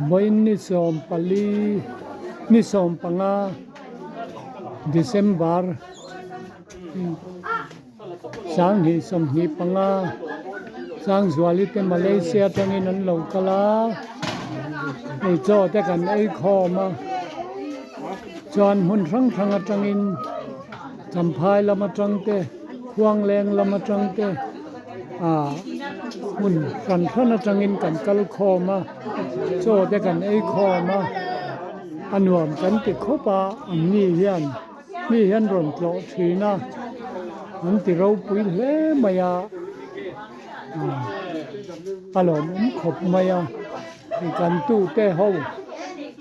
Vawiin ni sawmpali ni sawmpanga December Sanghnih 25 Sangzuali te Malaysia atangin an lo kal a, hei chaw te kan ei khawm a, chuan hmun hrang hrang atangin Champhai lam atang te, Khuangleng lam atang te ah hmun hran hran atangin kan kal khawm a, chaw te kan ei khawm a, a nuam kan ti khawp a ang ni hian. Mi hian rawn tlawh thin a, an ti ropui hle mai a, a lawmawm khawp mai a, hei kan tute ho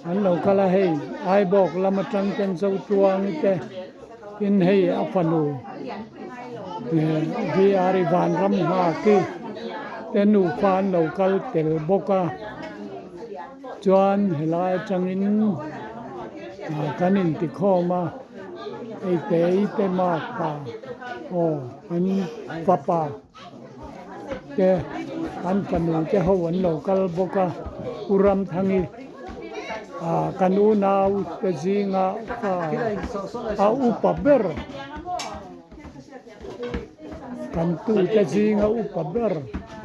an lo kal a hei Aibawk lam atang ten Zotuangi te tin hei a fanu VR i Vanram Nghaki te nufa an lo kal tel bawk a. Chuan helai atangin kan intikhawm a, hei tei te makpa aw an fapa te an fanu te ho an lo kal bawk a, U Ramthangi ah kan unau te zinga fa a upa ber. Kan tute zinga upa ber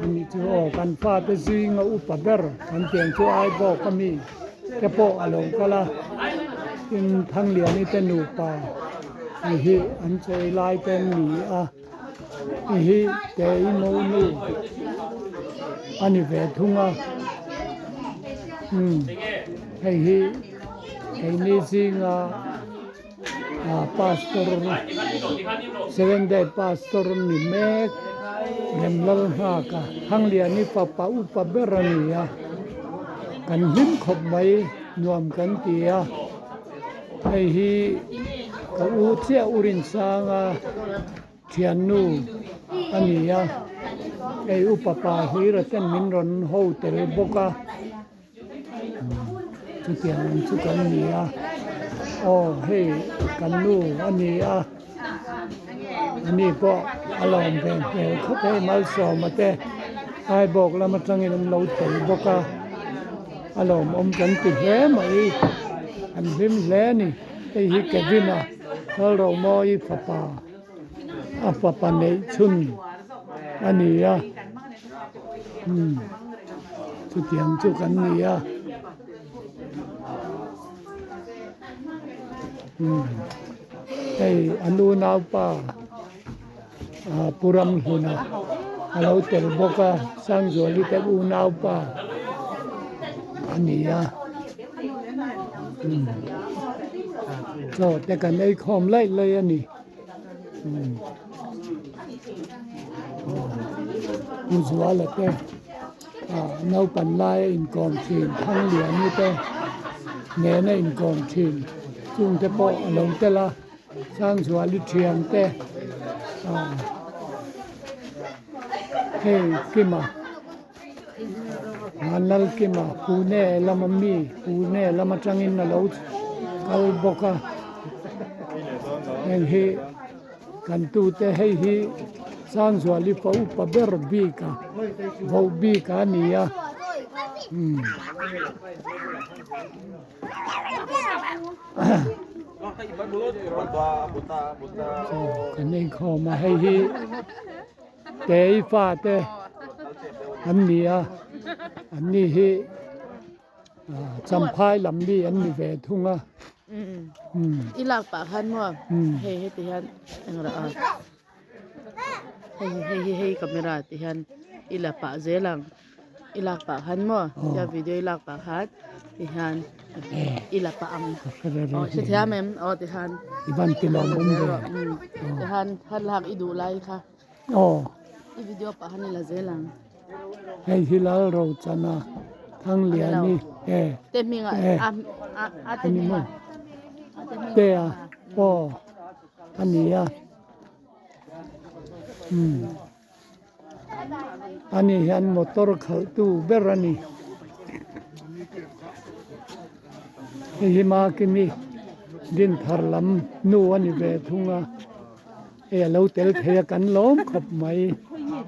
a nih chu aw kan fate zinga upa ber kan tiang chu ai bawk a mi te pawh a lo kal a tin Thangliani te nupa hei hi an chei lai te an ni a hei hi Tei Monu a ni ve thung a umm hei hi keini zinga. Pastor Seventh Day Pastor ni mek Remlal nghak a Thangliani fapa upa ber a ni a kan hlim khawp mai nuam kan ti a hei hi ka u chiah u Rinsanga thiannu a ni a hei upa pa hlira ten min rawn ho tel bawk a. Chutiang ang chu kan ni a, aw hei kan nu a ni a, a ni pawh a lawm ve hmel khawp hei malsawma te Aibawk lam atangin an lo tel bawk a, a lawmawm kan ti hle mai, an hlim hle a ni, hei hi Kevin-a Lalromawi fapa a fapa neih chhun a ni a. Umm chutiang chu kan ni a umm hei a nu naupa ah pu Ramhluna a lo tel bawk a Sangzuali te unaupa a ni a umm chaw te kan ei khawm laih laih a ni. Pu Zuala te ah naupang laia inkawm thin Thangliani te nena inkawm thin chung te pawh a lo tel a Sangzuali thian te ah hei Kima Vanlalkima Pune lama mi Pune lam atangin a lo kal bawk a heng hi kan tute hei hi Sangzuali fa upa ber bik a voh bik a ni a umm. Kan inkhawm a hei hi. Tei fate an ni a, an ni hi Champhai lam mi an ni ve thung a. I lak pah khan maw hei heti hian englo a hei hei hi hei camera ti hian i la pah zel ang i lak pah khan maw tia video i lak pah khan ti hian i la pah ang aw hrethiam em aw ti khan i van ti lawm awm ve ti khan thlalak i duh lai kha aw i video pah khan i la zel ang hei hi lal ro chana Thangliani e te hming a a te hming a te a aw a ni a umm. Ani hian motor khalh tu ber a ni. Hei hi Makimi Dinthar lam nu a ni ve thung a, hei a lo tel thei a kan lawm khawp mai. Hei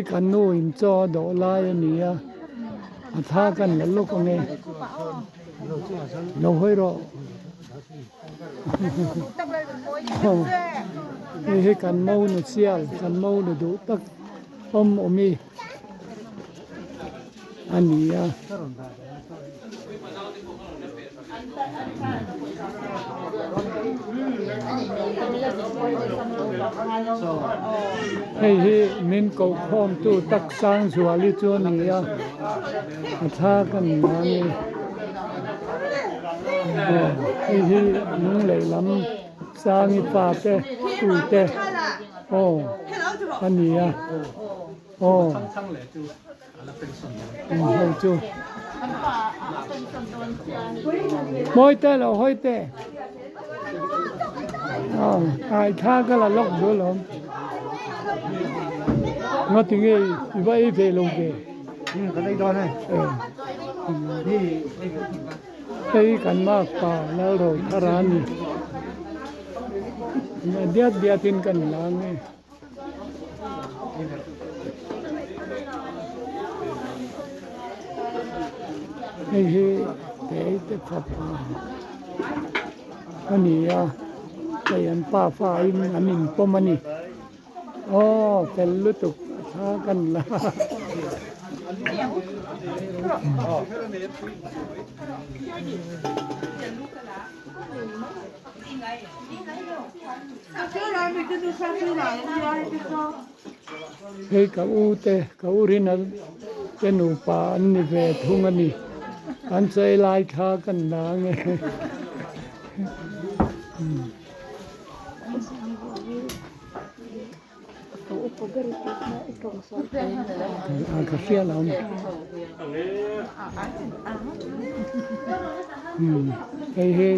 kan nu in chaw a dawh lai a ni a, a thla kan la lawk ang e, lo hawi rawh. Hei hi kan monu sial, kan monu duh tak awm awmi a ni a. Hei hi min koh khawmtu tak Sangzuali chu a ni a, a thla ka ni a ni. Aw hei hi lung lehlam Sangi pa te tu te aw a ni a aw. Ho chu mawi te lo hawi te aw ai thla ka la lawk duh alawm nga tinge i va ei ve lo ve hei kan mak pa Lalrothara a ni diat diat in kan lang e. Hei hi Teite fapa a ni a, hei an pafa in an inpawm a ni. Aw fel lutuk a thla kan la. Hei ka u te ka u rin a te nupa an ni ve thung a ni an chei lai kha kan la ang e. A ka hria lo hei hi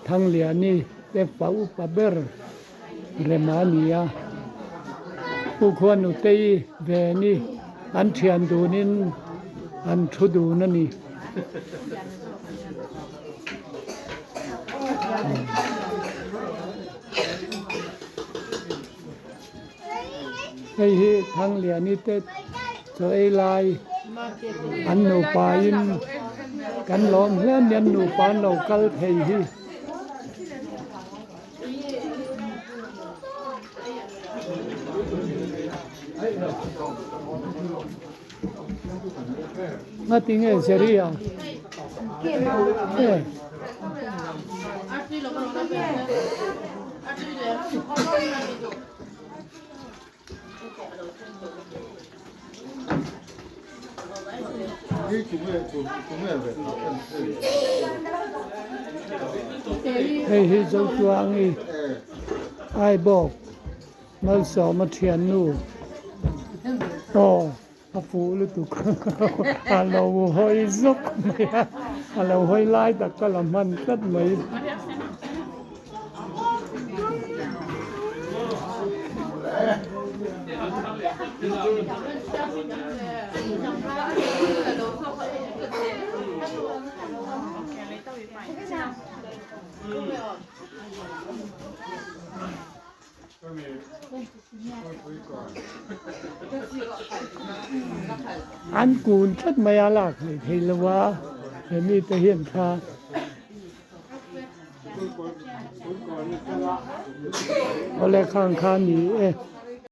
Thangliani te pa upa ber rem a ni a Pu Khuanutei ve ni an thian dunin an thu dun a ni. Hei hi Thangliani te chaw ei lai an nupa in kan lawm hle a ni an nupa an lo kal thei hi. Ngatinge Jerry a? Hei hi Zotuangi Aibawk Malsawma thiannu aw a fuh lutuk a lo hawi zawk mai a a lo hawi lai tak ka la hman tlat mai. An kun tlat mai a lak hleih thei lo a he mite hian thla awle khang kha a ni e.